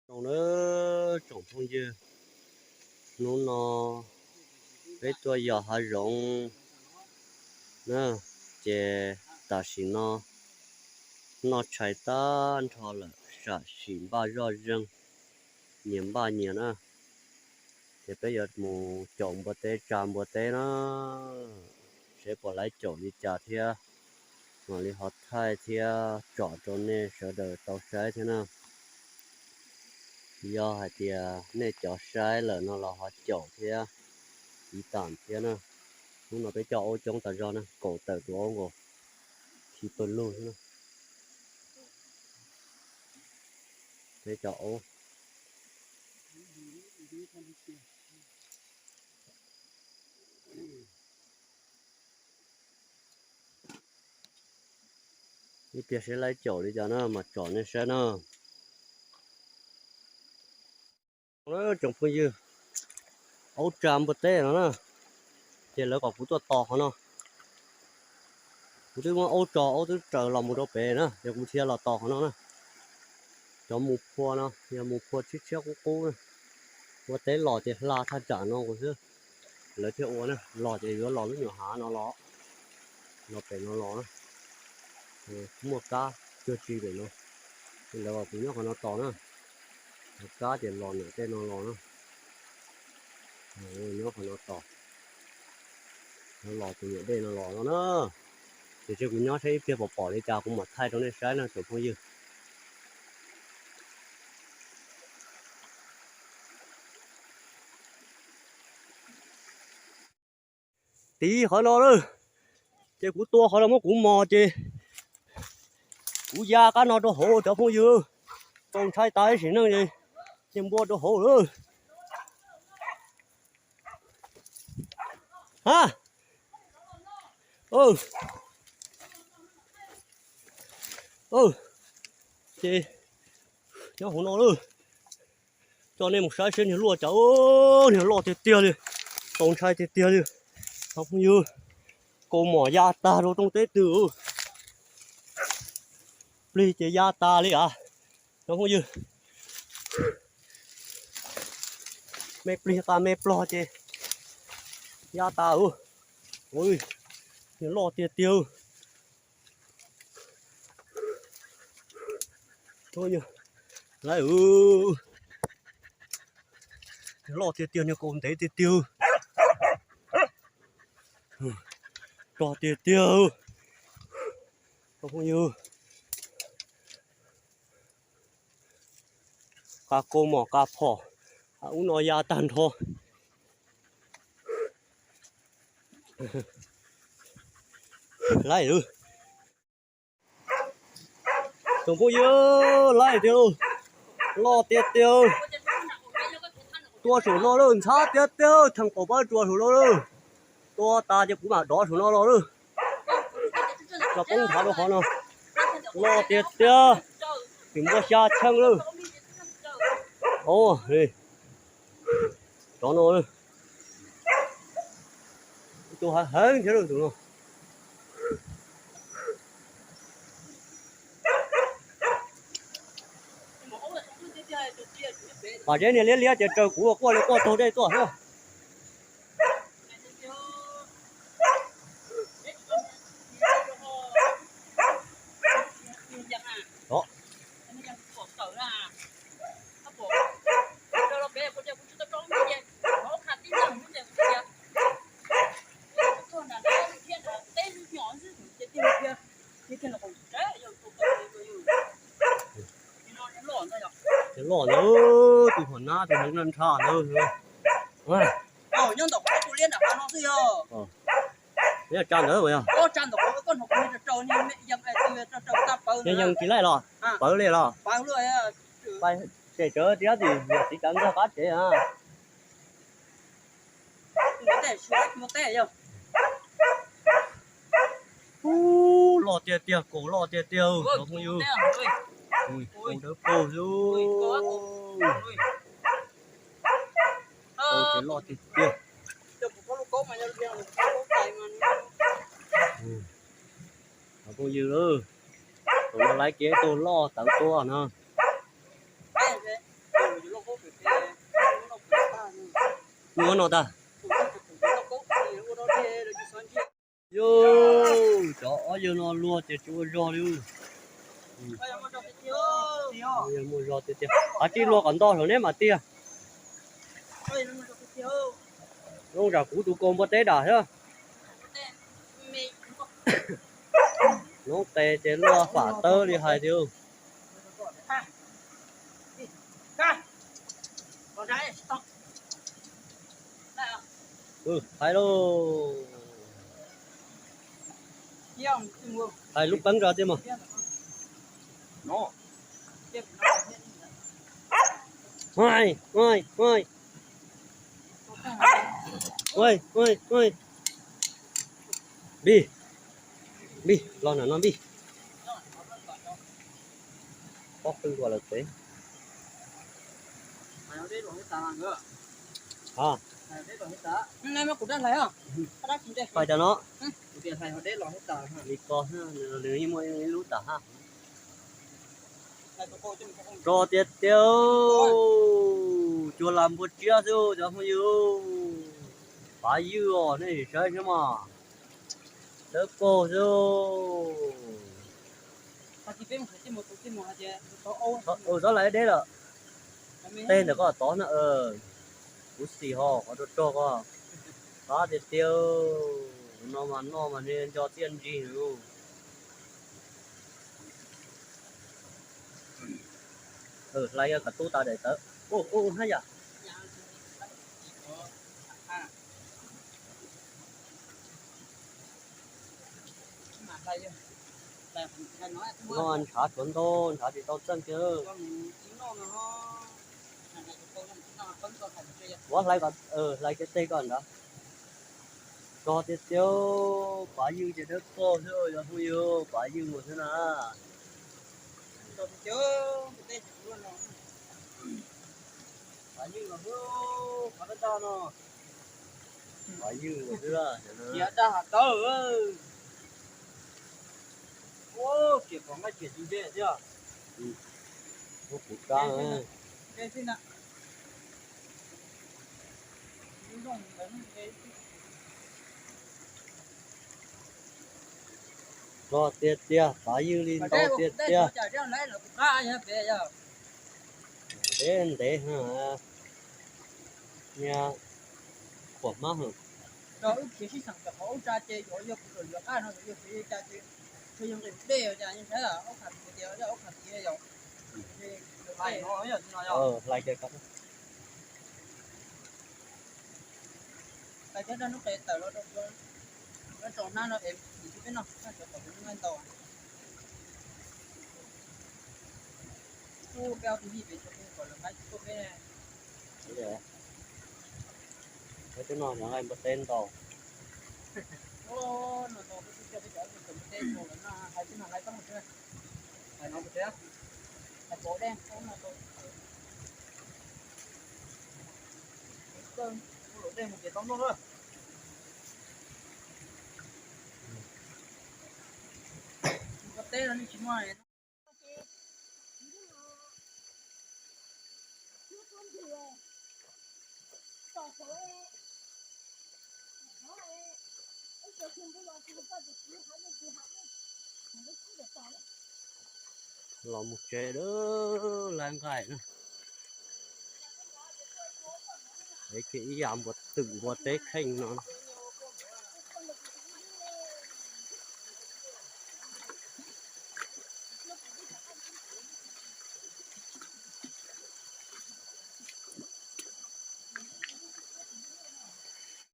Zoo na tsoom phooj ywg, hnub no peb tuaj yos hav zoov na, ces tam sim no noj tshais tag nrho lawm, sam sim npaj zoj zeeg, nyias npaj nyias na. Ces peb yuav mus caum npua teb, tsa npua teb na, seb puas laib caum li cas thiab, mam li ho thaij thiab tsom rau nej sawv daws tau saib thiab na. Yog hais tias nej cov saib lawm no los ho caum thiab, tiv tam thiab na. Hnub no peb coj aub coob tas zog na, kaum tawm tus aub nkaus, khi pawg lug xwb na. Peb cov aub. Ib pliag seb laib caum li cas na mas tsom nej saib na. Tsoom phooj ywg, aub tsa npua teb no na, ces lawv kom kuv tuaj tos qhov no. Kuv twb muab aub tso, aub twb raws los mus rau pem na, ces kuv thiaj los tos qhov no na. Cov mus phua no yog mus phua tshiab tshiab qub qub na. Ua teb los ces hla thaj tsam no xwb. Lawv thiaj ua na, los ces yuav los lub nyuam hav no los, los pem no los na. Muaj kab cuag tsi pem no, ces lawv kom kuv nyob qhov no tos na. Cov kab ces los nram tej no los na. Nyob qhov no tos, los tus nyuam dej no los no na. Ces cia kuv nyob saib ib pliag pom pom li cas kuv mam thaij rau nej saib na tsoom phooj ywg. Tiv qhov no lawm, ces kuv tua qhov no muab kuv mos ces kuv ya qab no rau hauv cov phooj ywg. Txaus ntshai tas ib sim neej ces niag npua rau hauv lawm. Ha, ces nyob hauv no lawm. Coj nej mus saib seb niag luaj cas, niag loj tiag tiag li, txaus ntshai tiag tiag li. Cov phooj ywg, kaus mom ya tag rau rooj teb twg, plig ces ya tas li as. Cov phooj ywg, me plig qa me plog ces ya tas. Niag loj tiag tiag. Lawv, loj tiag tiag, niag kaus ntev tiag tiag, rog tiag tiag. Phooj ywg, qa kaus mom qa phom, ub no ya tag nrho. Lawv, tsoom phooj ywg, lawv tiag lauj, loj tiag tiag. Tua saum no lawm, ntxhab tiag tiag, theem qaum pab tsuas saum no lawm. Tua tas ces kuv mam dov saum no los lawm. Los poob nthav rau qhov no. Loj tiag tiag, tim npua xya cheej lawm. Au, tsov no, tus heev heev thiab lawm tus no. Pom zeb niag liab liab ces raws kuv quaj li quaj taug dej tuaj xwb. Ces loj ntawd, tus hom nab tus hneev nrhab ntawd. Nyob ntawm qhov tus liab nram hav no xwb yog. Yog tsa ntawd yog. Yeej yees tsis laij los pawv li los. Pais tsem tsawv tiab tim yog txiv cov ntxog qab tsev a. Ub, loj tiag tiag, kaus loj tiag tiag, cov phooj ywg. Kaus dawb paug xwb. Kaus ces loj tiag tiag. Cov phooj ywg, thaum no laiv kev tuaj loj tawv tuaj no. Ua no tag. Yus, cov ob yawg no luag ces tsis ua zog li. Yawg muaj zog tiag tiag. Qhov tsis luag kom nto saum neb mas tiag. Zoo zam kuv tus kaus npua teb dam thiab. Noob tes ces luag fam tawb li hais tias. Hais lauj. Hais lub peeb rau tiag mas. Npij, npij, los nram no npij. Pob qw ua lawm tsev. Hais cov no, li ko, nws yeej muaj ib lub tas hab. Rog tiag tiag, cuag las npua tsiab xwb cov phooj ywg. Pav ywg os, nej sim saib thiab mas. Dawb paug xwb. Txhob lais deb lawm. Tej ntawm koj tod na. Kuv xis ho qhov rog rog ko. Qab tiag tiag, no mas noj mas nco txiaj ntsig. Hlais kom tub tas daim tawv. Ub, ub, hab yam. Noj ntshav tshuav ntau, ntshav tsis tau txeej kiag. Muab hlais kom, hlais kiag tej ko nrad. Rog tiag tiag, pav ywg ces dawb paug xwb, yog phooj ywg pav ywg mus xwb na. Pav ywg los xwb, pav ywg los xwb. Ua kuv kab. Rog tiag tiag, pav ywg li ntau tiag tiag. Deb ntev, niag quam hmab heev. Hlais kiag ko. Peb no nqa npua teb ntau. Los mus tsev lawm, lawv nqaij na. Es kiag ib yam npua twm npua teb kheej no.